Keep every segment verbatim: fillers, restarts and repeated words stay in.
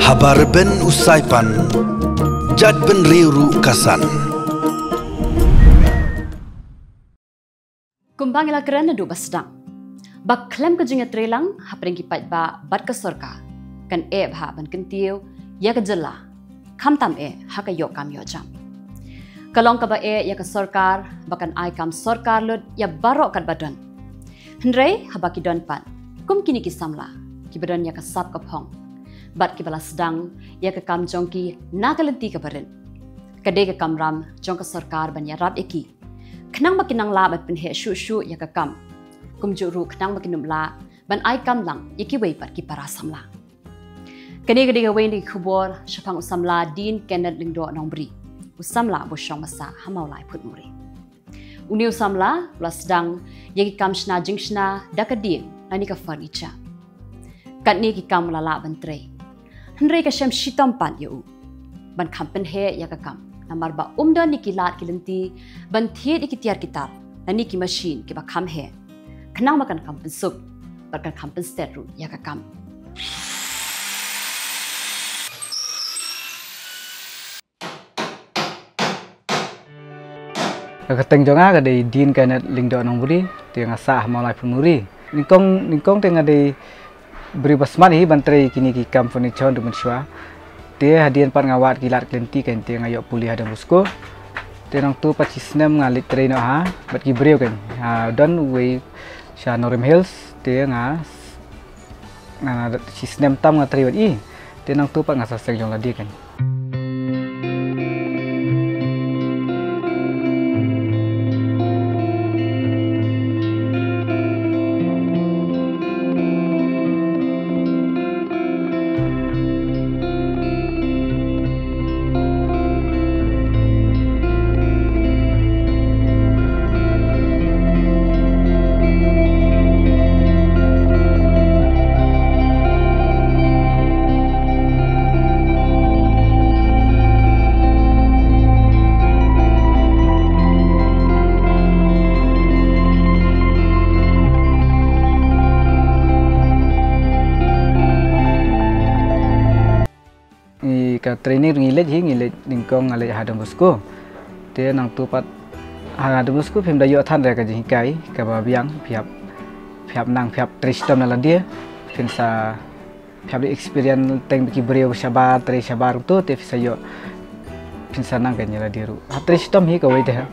Haba rben u saipan, jait bynriew ruh ka san. Kumba ngi la kren naduh ba sdang, ba khlem ka jingïatreilang hapdeng ki paidbah bad ka sorkar, kan eh bha ban kyntiew ïa ka jylla, khamtam eh ha ka ïoh kam ïoh jam. Ka long kaba eh ïa ka sorkar ba kan ai kam sorkar lut ïa baroh katba don. Hynrei haba ki don pat kum kine ki samla kiba don ïa ka sap ka phong bad kiba la sdang ïa ka kam jong ki na ka lynti kaba rit, ka dei ka kamram jong ka sorkar ban ïarap ïa ki, khnang ba kin nang lah ban pynheh shuh shuh ïa ka kam, kumjuh ruh khnang ba kin ym lah ban ai kam lang ïa kiwei pat ki para samla. Kane ka dei kawei na ki khubor shaphang u samla Dean Kenneth Lyngdoh Nongbri, u samla uba shong ba sah ha Mawlai Phutmuri. Une u samla u la sdang ïa ki kam shna jingshna da ka dieng lane ka furniture. Katne ki kam u la lah ban trei, hynrei ka shem shitom pat ïa u ban kham pynheh ïa ka kam, namar ba um don ïa ki lad ki lynti ban thied ïa ki tiar ki tar lane ki machine kiba kham heh, khnang ba kan kham pynsuk bad kan kham pynstet ruh ïa ka kam. Ka kyrteng jong nga ka dei Dean Kenneth Lyngdoh Nongbri, te nga sah ha Mawlai Phutmuri. Nyngkong, nyngkong te nga dei briew ba smat hi ban trei kine ki kam furniture naduh mynshuwa. Te hadien pat nga wad ki lad ki lynti, kan, te nga ïoh pule ha Don Bosco. Te nangtu pat shi snem nga leit trei noh ha bad ki briew, kan. Ha, don uwei sha Nongrim Hills, te nga, nga, nga shi snem tam nga trei bad i. Te nangtu pat nga sa seng jong lade, kan. Ngi ka training ngi leit hi, ngi leit nyngkong nga leit ha Don Bosco. Te nangtu pat ha Don Bosco phim da ïoh than re ka jinghikai kaba biang, phi hap, phi hap nang, phi hap trei shitom na lade, phin sa, phi hap da experience teng bad ki briew shabar, trei shabar kumto, te phi sa ïoh, phin sa nang, kan, ïa lade ruh. Ha trei shitom hi kawei te ha.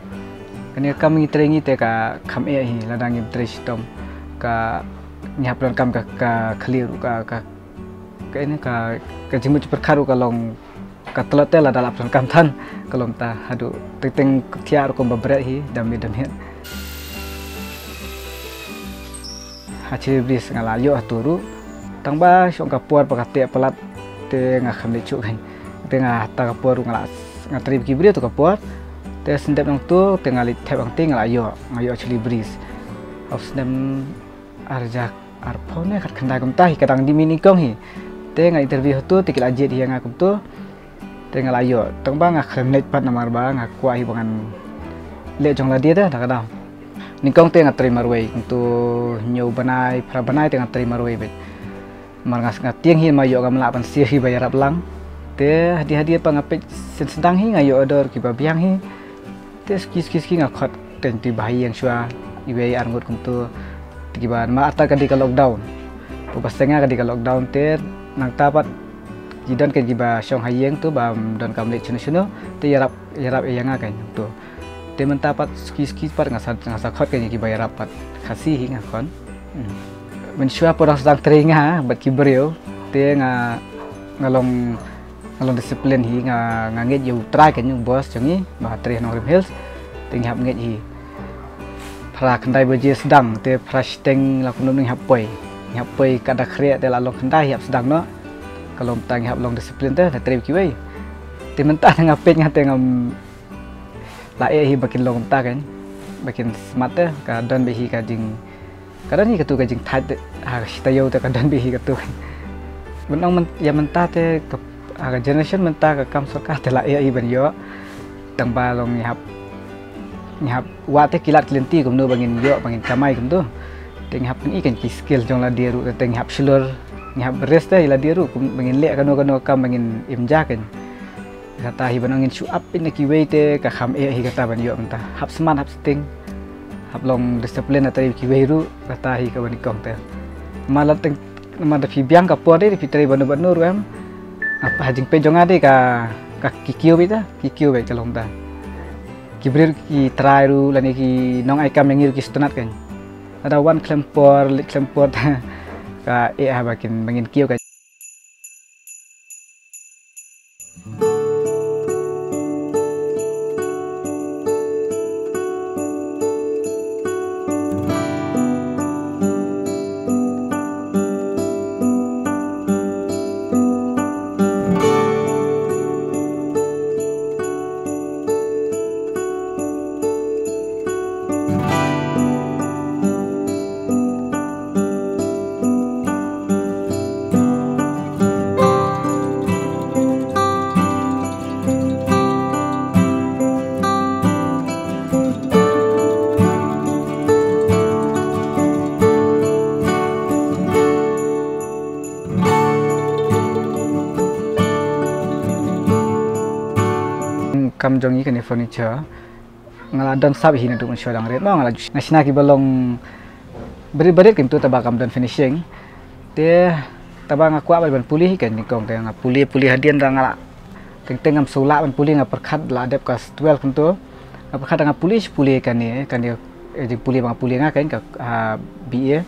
Kane ka kam ngi trei ngi te ka kham eh hi, lada ngim trei shitom ka ngi hap donkam ka, ka khlieh ruh ka, ka Ka ini ka, ka jingmut jingpyrkhat ruh ka long ka tlot te lada la pyndonkam than, ka long ta haduh teng teng ka thiah ruh kumba bret hi, da miet da miet. Ha Chilli Breeze nga la ïoh hato ruh, tang ba shong ka por ba ka teh palat te nga kham leit shuh, kan. Te nga, ta ka por ruh nga la, nga trei bad ki briew tu ka por. Te shen dep nangtu te nga leit thep hangtei, nga la ïoh, nga ïoh Chilli Breeze. Ha u snem ar hajar arphew ne khatkhyndai kumta hi, ka dang dih miet nyngkong hi. Te nga interview hato te ki la jied hi ïa nga kumto. Te nga la ïoh, tang ba nga khlem leit pat namar ba nga kwah hi ba ngan leh jong lade te da ka daw. Nyngkong te nga trei marwei, kumto hynñiew bnai, phra bnai te nga trei marwei beit. Namar nga, nga tieng hi, namar ïoh ngam lah ban siew hi ba ïarap lang. Te hadien hadien pat nga peit shen sdang hi, nga ïoh order kiba biang hi. Te suki suki suki nga khot teng tu ba ha ïing shuwa iwei ar ngut kumto. Te kiba, namar artat ka dei ka lockdown. Pynban shen nga ka dei ka lockdown te nangta pat ki don kan kiba shong ha ïing tu bym donkam leit shano shano. Te ïarap, ïarap ïa nga kan tu. Te mynta pat suki suki pat nga sa, nga sa khot kan ïa kiba ïarap pat. Khasi hi nga khot. Hmm. Mynshuwa por dang sdang trei nga bad ki briew te nga, nga long, nga long discipline hi, nga, nga ngeit ïa U Trai kan, ïa u boss jong ngi ba trei ha Nongrim Hills. Te ngi hap ngeit hi. Phra khyndai baje sdang te phra shiteng la kumno ngi hap poi. Ngi hap poi katba khreh te la long khyndai hi hap sdang noh. Ka long ta ngi hap long discipline te, te trei kiwei. Te mynta nga peit nga te ngam la eh hi ba kin long kumta kan. Ba kin smat te, ka don beit hi ka jing, ka don hi katu ka jingthait te, ha shi taïew te ka don beit hi katu kan. Ban ong myn-, ïa mynta te ka, ha ka generation mynta ka kam sorkar te la eh hi ban ïoh. Tang ba long ngi hap, ngi hap wad te ki lad ki lynti kumno ba ngin ïoh, ba ngin kamai kumto. Te ngi hap pyni kan ki skill jong lade ruh, te ngi hap shlur, ngi hap risk te lade ruh, kum ba ngin leh kano kano ka kam ba ngin im ja kan. Kata hi ban ong ngin shu ap ïa kiwei te ka kham eh hi kata ban ïoh mynta. Hap smat, hap sting, hap long discipline ïa kiwei ruh, kata hi ka ba nyngkong te. Ma la teng, ma da phi biang ka por te, phi trei bano bano ruh em. Hap ha jingpeit jong nga te ka, ka ki kiew beit te, ki kiew beit ka long te. Ki briew ki trai ruh lane ki nong ai kam ïa ngi ruh ki sngewtynnat kan. Lada wan khlem por, leit khlem por te ka eh ha ba kin, ba ngin kiew ka. Kam jong ngi kane furniture nga la don sap hi naduh mynshuwa dang rit mo, nga la ju, nga shna ki ba long barit barit kumto, taba kam don finishing. Te taba nga kwah ban pule hi kan nyngkong, te nga pule pule hadien da nga la teng teng ngam shu lah ban pule, nga pyrkhat la dep class twelve kumto. Nga pyrkhat da nga pule shi pule kane, kane, eh, jingpule ba nga pule nga kan ka, ah, B A.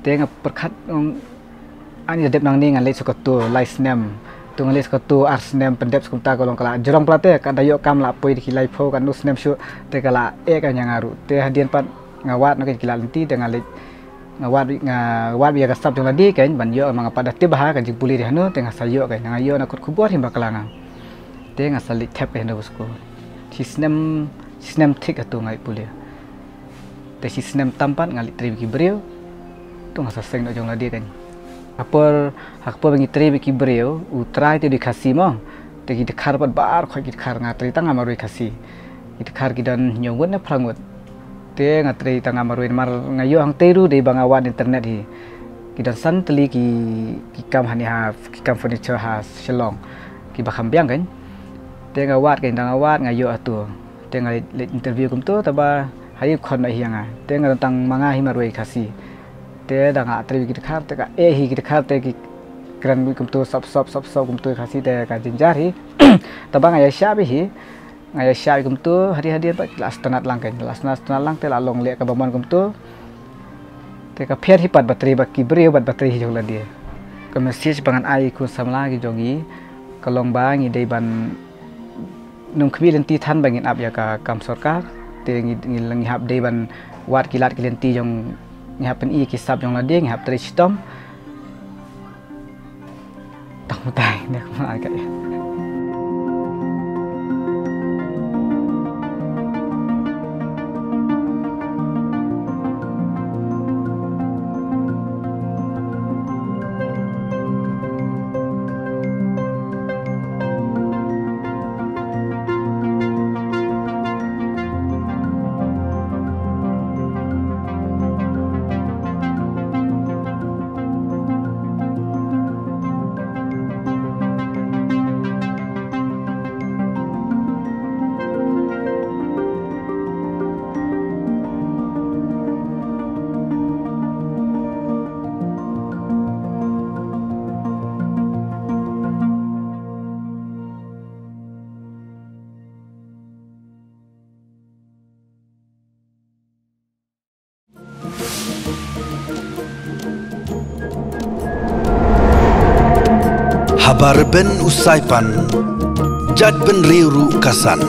Te nga pyrkhat, mm, ani da dep nangne ngan leit sha kato lai snem. To ngan leit sha kato ar snem pyndep sha kumta ka long ka la jrong palat te, ka da ïoh kam la poi da ki laiphew katno snem shuh te ka la eh ka ïa nga ruh. Te hadien pat nga wad noh ki la lynti te nga leit, nga wad, nga wad ïa ka sap jong lade kan ban ïoh, ma nga pat da tip bha ka jingpule dei hano, te nga sa ïoh kan, nga ïoh na kot khubor hi bakla nga. Te nga sa leit thep ka hynda ba skul. Shi snem, shi snem thik hato nga leit pule. Te shi snem tam pat nga leit trei bad ki briew. To nga sa seng noh jong lade kan. Ha por, ha ka por ba ngi trei bad ki briew, u trai te u dei Khasi mo. Te ki dkhar pat baroh khoit ki dkhar, nga trei tang ha marwei Khasi. Ki dkhar ki don hynñiew ngut ne phra ngut. Te nga trei tang ha marwei namar nga ïoh hangtei ruh dei ba nga wad internet hi. Ki don san tylli ki, ki kam hangne ha, ki kam furniture ha Shillong. Ki ba kham biang kan. Te nga wad kan, tang nga wad nga ïoh hato. Te nga leit, leit interview kumto, taba ha ïing khon noh hi ïa nga. Te nga don tang ma nga hi marwei Khasi. Te da nga trei ki dkhar, te ka eh hi ki dkhar, te ki kren kumto sop sop sop sop kumto Khasi, te ka jynjar hi. Taba nga ïa shah beit hi. Nga ïa shah kumto, hadien hadien pat la sngewtynnat lang kan. La sngewtynnat, sngewtynnat lang te la long leh kaba mon kumto. Te ka pher hi pat ba trei bad ki briew bad ba trei hi jong lade. Ka message ba ngan ai khun samla ki jong ngi ka long ba ngi dei ban nym khmih lynti than ba ngin ap ïa ka kam sorkar. Te ngi, ngi, ngi hap dei ban wad ki lad ki lynti jong, ngi hap pyni ki sap jong lade, ngi hap trei shitom. Tang utai ne kumno ai ka ïa. Haba rben u Saipan, jait bynriew ruh ka san.